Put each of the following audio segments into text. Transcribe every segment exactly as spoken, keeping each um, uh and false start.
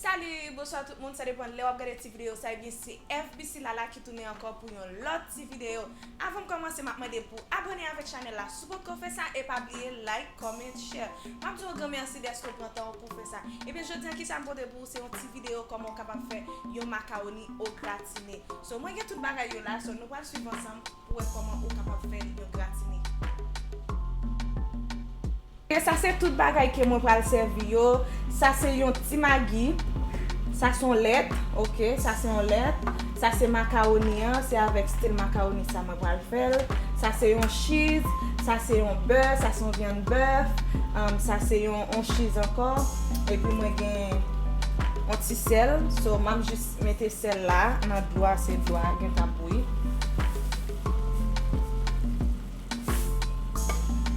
Salut, bonswa tout moun, sa depann lè w ap gade ti videyo sa, ebyen se F B C Lala ki tounen ankò pou yon lòt ti videyo. Avan m kòmanse, m ap mande pou abòne avèk chanèl la si w potko fè sa, e pa bliye like, comment, share. M ap di w granmèsi dèske w pran tan w pou fè sa. Ebyen jodi a kisa m pote pou ou, se yon ti videyo kòman w kapab fè yon makawoni o gratine. So mwen gen tout bagay yo la, so nou pral swiv ansanm pou wè kòman ou kapab fè yon gratine. E sa se tout bagay ke mwen pral sèvi yo. Sa se yon ti magi. Sa se yon lèt, ok? Sa se yon lèt. Sa se makawoni an, se avèk stil makawoni sa mwen pral fè l. Sa se yon chiz, sa se yon bè, sa se yon vyann bèf, um, sa se yon, yon chiz ankò. Epi mwen gen yon ti sèl. So m ap jis mete sèl la nan dlo a, se dlo a gentan bouyi.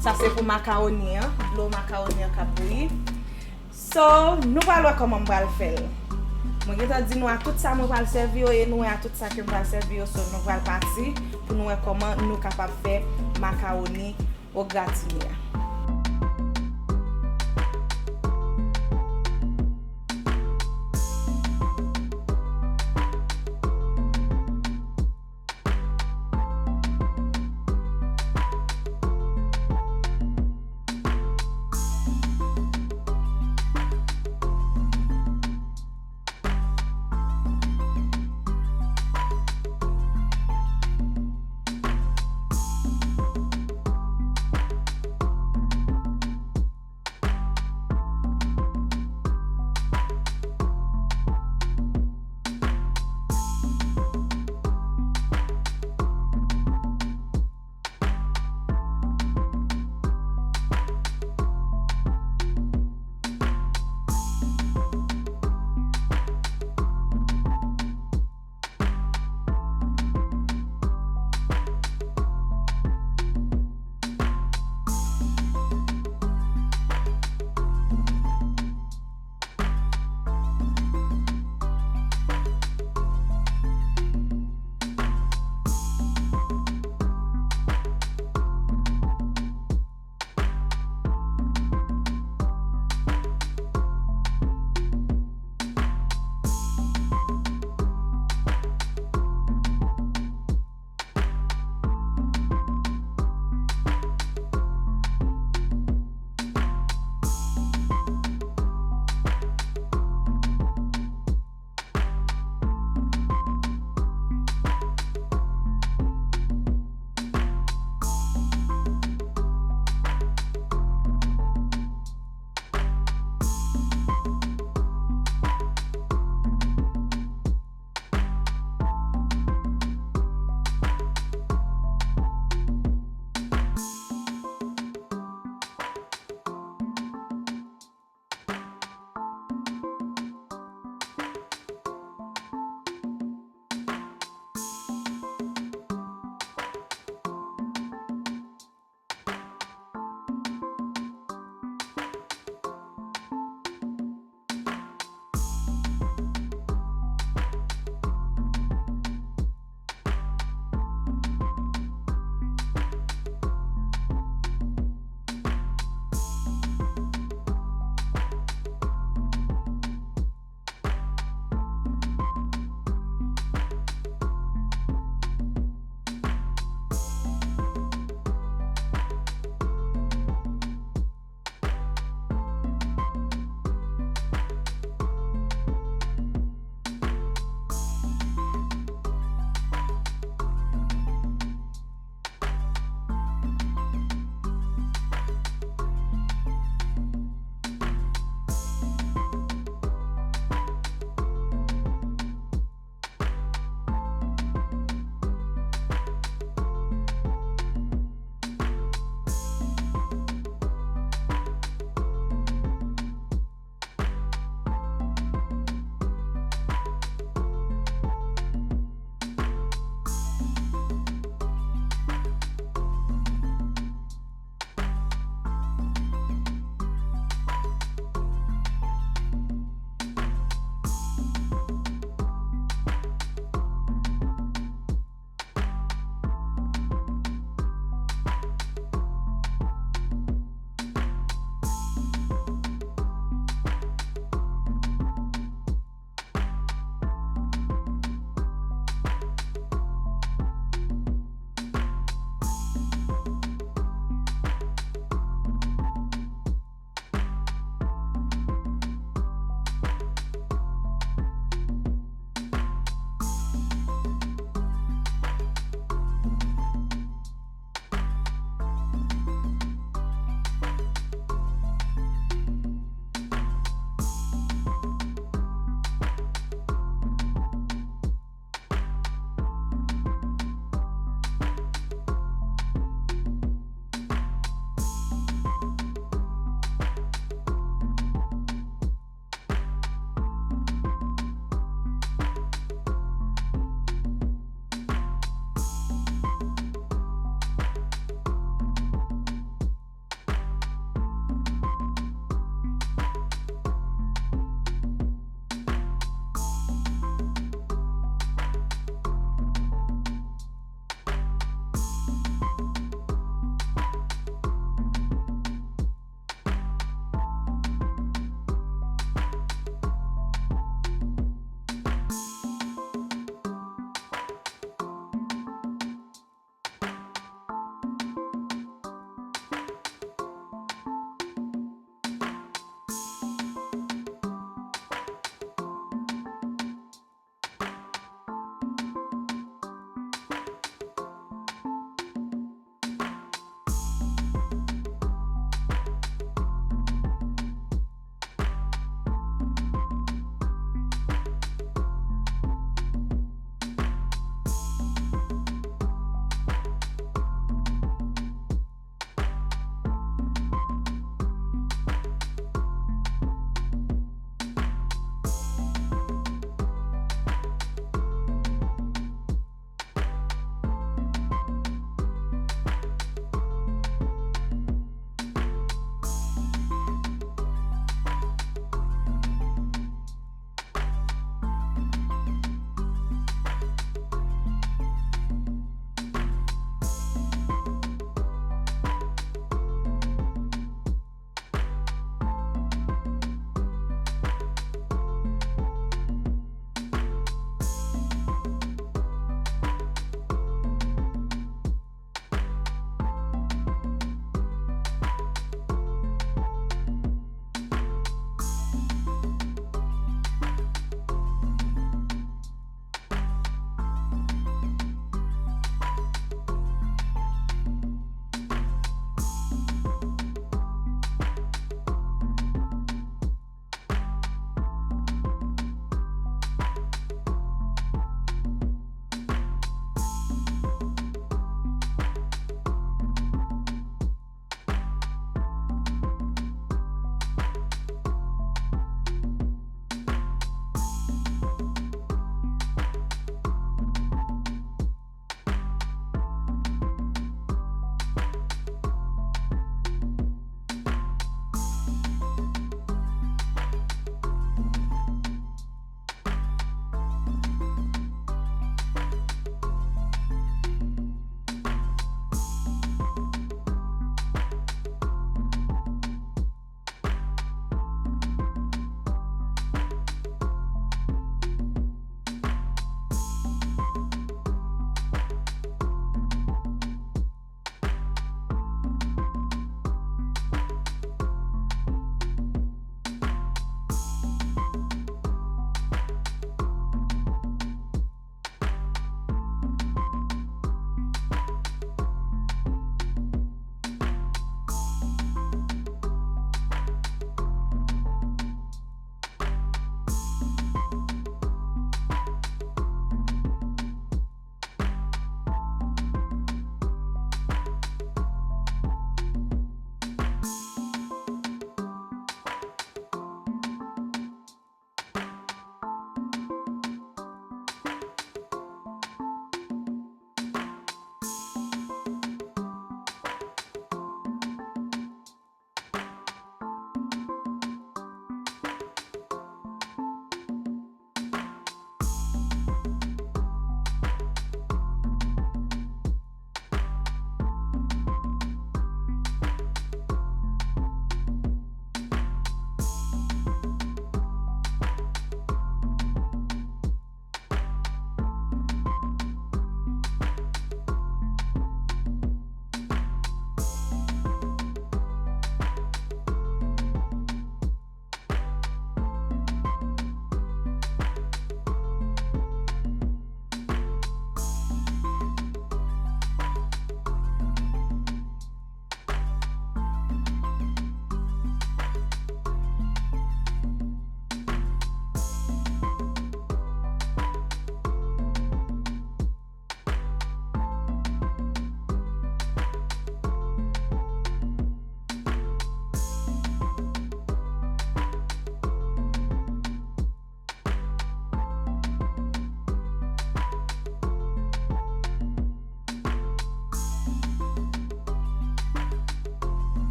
Sa se pou makawoni an, dlo makawoni an k ap bouyi. So nou pral wè kòman m pral fè l. Mwen gentan di nou a tout sa mwen pral sèvi yo, e nou wè a tout sa ke m pral sèvi yo. So nou pral pati pou nou wè kòman nou kapab fè makawoni o gratine a.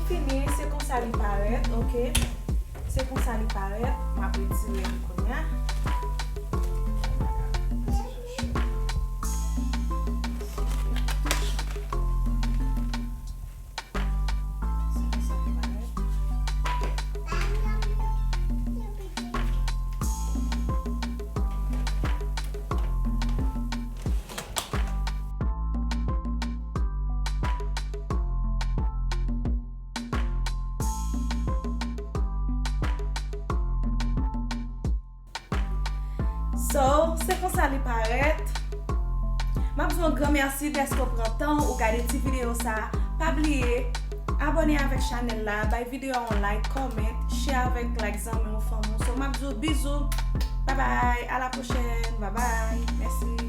Fini, se konsa li parèt, ok? Se konsa li parèt. M ap retire li kounye a. So, se konsa li parèt. M ap di w yon gran mèsi dèske w pran tan w ou gade ti videyo sa. Pa bliye abòne avèk chanèl la, bay videyo a yon like, comment, share avèk like zanmi w, fanmi w. So, m ap di w bizou. Bye bye. À la prochaine. Bye bye. Mèsi.